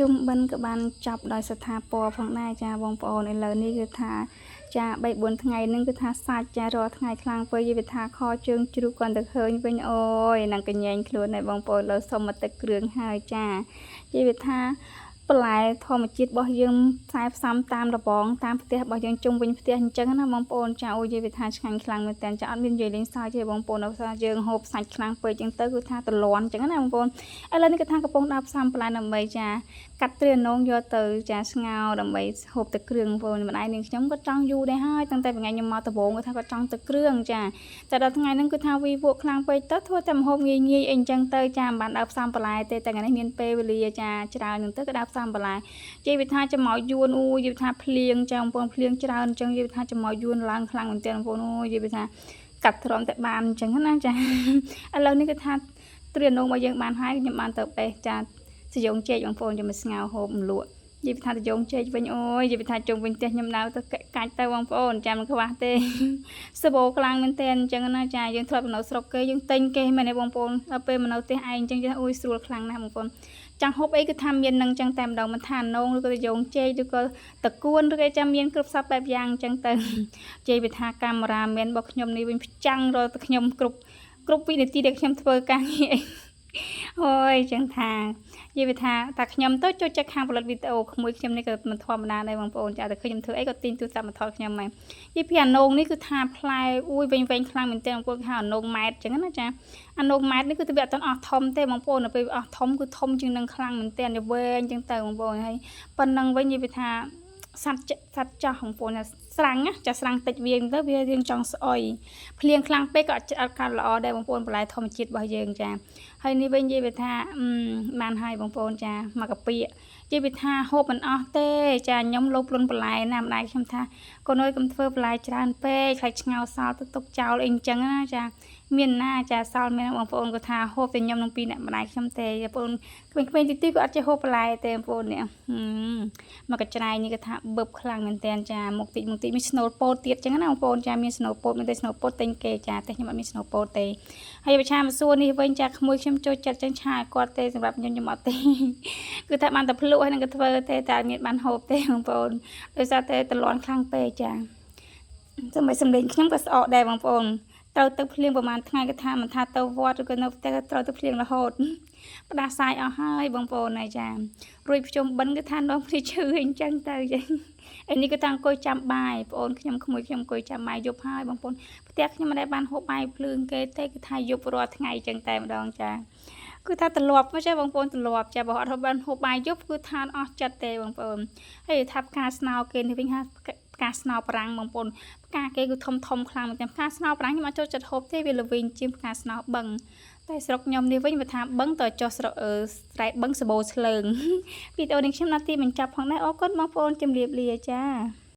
ជុំបិណ្ឌក៏បានចប់ដោយស្ថាពរផងដែរចាបងប្អូនឥឡូវនេះគឺថាចា3 4ថ្ងៃហ្នឹងគឺថាសាច់ចារាល់ថ្ងៃខ្លាំងពេកយីវាថាខជើងជ្រូកគាត់ទៅឃើញវិញអូយនឹងកញែងខ្លួនហើយបងប្អូនលើសុំមកទឹកគ្រឿងហើយចាយីវាថាបន្លែធម្មជាតិរបស់យើងផ្សាយផ្សំតាមរបងតាមផ្ទះរបស់យើងជុំវិញផ្ទះអញ្ចឹងណាបងប្អូនចាអូយយីវាថាឆ្ងាញ់ខ្លាំងមែនតើចាអត់មាននិយាយលេងសើចទេបងប្អូនដល់ថាយើងហូបសាច់ខ្លាំងពេកអញ្ចឹងទៅគឺថាតលន់អញ្ចឹងណាបងប្អូនឥឡូវនេះគឺថាកំពុងដើរផ្សំបន្លែដើម្បីចា កាត់ទ្រានងយកទៅចាស្ងោរដើម្បីហូបទឹកគ្រឿងបងប្អូនម្ដាយនាងខ្ញុំក៏ចង់យូរដែរហើយតាំងតែថ្ងៃខ្ញុំមកដំបូងគាត់ថាគាត់ចង់ទឹកគ្រឿងចាតែដល់ថ្ងៃហ្នឹងគឺថាវីវក់ខ្លាំងពេកទៅធ្វើតែម្ហូបងាយងាយអីអញ្ចឹងទៅចាមិនបានដើរផ្សំបន្លែទេតែថ្ងៃនេះមានពេលវេលាចាច្រើនហ្នឹងទៅក៏ដើរផ្សំបន្លែនិយាយវាថាចំោយយួនអូយនិយាយថាភ្លៀងចាបងប្អូនភ្លៀងច្រើនអញ្ចឹងនិយាយថាចំោយយួនឡើងខ្លាំងមែនទែនបងប្អូនអូយនិយាយថាកាត់ទ្រាំតែបានអញ្ចឹងណាចាឥឡូវនេះគឺថាទ្រានងរបស់យើងបានហើយខ្ញុំបានទៅបេះចា សយងចេកបងប្អូនចាំមកស្ងោរហូបមលក់និយាយថាសយងចេកវិញអូយនិយាយថាជុំវិញផ្ទះខ្ញុំដៅទៅកាច់ទៅបងប្អូនចាំមិនខ្វះទេសបោខ្លាំងមែនទែនអញ្ចឹងណាចាយើងធ្លាប់នៅស្រុកគេយើងទិញគេមែនទេបងប្អូនដល់ពេលមកនៅផ្ទះឯងអញ្ចឹងអូយស្រួលខ្លាំងណាស់បងប្អូនចង់ហូបអីគឺថាមាននឹងអញ្ចឹងតែម្ដងមិនថានងឬក៏សយងចេកឬក៏តកួនឬអីចាំមានគ្រប់សពបែបយ៉ាងអញ្ចឹងទៅនិយាយថាកាមេរ៉ាមែនរបស់ខ្ញុំនេះវិញផ្ចាំងរាល់តែខ្ញុំគ្រប់គ្រប់វិនាទីដែលខ្ញុំធ្វើការងារអីអូយចឹងថានិយាយថាតែខ្ញុំទៅចូលចិត្តខាងផលិតវីដេអូក្មួយខ្ញុំនេះក៏មិនធម្មតាដែរបងប្អូនចាតែឃើញខ្ញុំធ្វើអីក៏ទាញទូរស័ព្ទមកថតខ្ញុំហ្នឹងនិយាយពីអានងនេះគឺថាផ្លែអួយវិញវិញខ្លាំងមែនទែនបងប្អូនគេហៅអានងម៉ែតចឹងណាចាអានងម៉ែតនេះគឺវាអត់ទាន់អស់ធំទេបងប្អូនដល់ពេលអស់ធំគឺធំជាងនឹងខ្លាំងមែនទែនវាវែងចឹងទៅបងប្អូនហើយប៉ុណ្ណឹងវិញនិយាយថាសត្វសត្វចោះបងប្អូនស្រាំងណាចាស្រាំងតិចវាទៅវារៀងចង់ស្អុយភ្លៀងខ្លាំងពេកក៏អត់កើតល្អដែរបងប្អូនបន្លែធម្មជាតិរបស់យើងចាហើយនេះវិញនិយាយវាថាបានហើយបងប្អូនចាមកកាពិនិយាយវាថាហូបមិនអស់ទេចាខ្ញុំលោភលន់បន្លែណាម្ដាយខ្ញុំថាកូនអើយកុំធ្វើបន្លែច្រើនពេកខ្លាចឆ្ងោសល់ទៅទុកចោលអីអញ្ចឹងណាចាមានណាចាសល់មានបងប្អូនគាត់ថាហូបតែខ្ញុំនឹងពីរអ្នកម្ដាយខ្ញុំទេបងប្អូនក្មេងៗទីទីក៏អត់ចេះហូបបន្លែទេបងប្អូននេះមកកច្រែងនេះគាត់ថាបឹបខ្លាំងមែនតើចាមុខតិចមុខតិចមានស្នូលពោតទៀតអញ្ចឹងណាបងប្អូនចាមានស្នូលពោតមានតែស្នូលពោតទិញគេចាតែខ្ញុំអត់មានស្នូលពោតទេហើយបឆាមសួរនេះវិញចាក្មួយខ្ញុំចូលចិត្តចឹងឆាគាត់ទេសម្រាប់ខ្ញុំខ្ញុំអត់ទេគឺថាបានតែភ្លក់ហើយនឹងក៏ធ្វើទេតែអត់មានបានហូបទេបងប្អូនដោយសារតែតលន់ខ្លាំងពេកចាសម្រាប់សម្លេងខ្ញុំក៏ស្អកដែរបងប្អូនត្រូវទៅភ្លៀងប្រហែលថ្ងៃក៏ថាមិនថាទៅវត្តឬក៏នៅផ្ទះក៏ត្រូវទៅភ្លៀងរហូតផ្ដាសាយអស់ហើយបងប្អូនហើយចារួចភ្ជុំបិណ្ឌគឺថានាំគ្នាឈឺអញ្ចឹងទៅចាឯនេះគឺថាអង្គុយចាំបាយបងអូនខ្ញុំក្មួយខ្ញុំអង្គុយចាំបាយយប់ហើយបងប្អូនផ្ទះខ្ញុំមិនដែលបានហូបបាយភ្លើងគេទេគឺថាយប់រាល់ថ្ងៃអញ្ចឹងតែម្ដងចាគឺថាទម្លាប់មកចាបងប្អូនទម្លាប់ចាបើអត់បានហូបបាយយប់គឺថាអស់ចិត្តទេបងប្អូនហើយថាផ្កាស្នោគេនេះវិញថាផ្កាស្នោប្រាំងបងប្អូនផ្កាគេគឺធំធំខ្លាំងមែនទែនផ្កាស្នោប្រាំងខ្ញុំអត់ចូលចិត្តហូបទេវាល្វីងជាងផ្កាស្នោបឹងតែស្រុកខ្ញុំនេះវិញបើថាបឹងតចុះស្រុកស្រែបឹងសបោឆ្លើងវីដេអូនេះខ្ញុំដល់ទីបញ្ចប់ផងដែរអរគុណបងប្អូនជំរាបលាចា។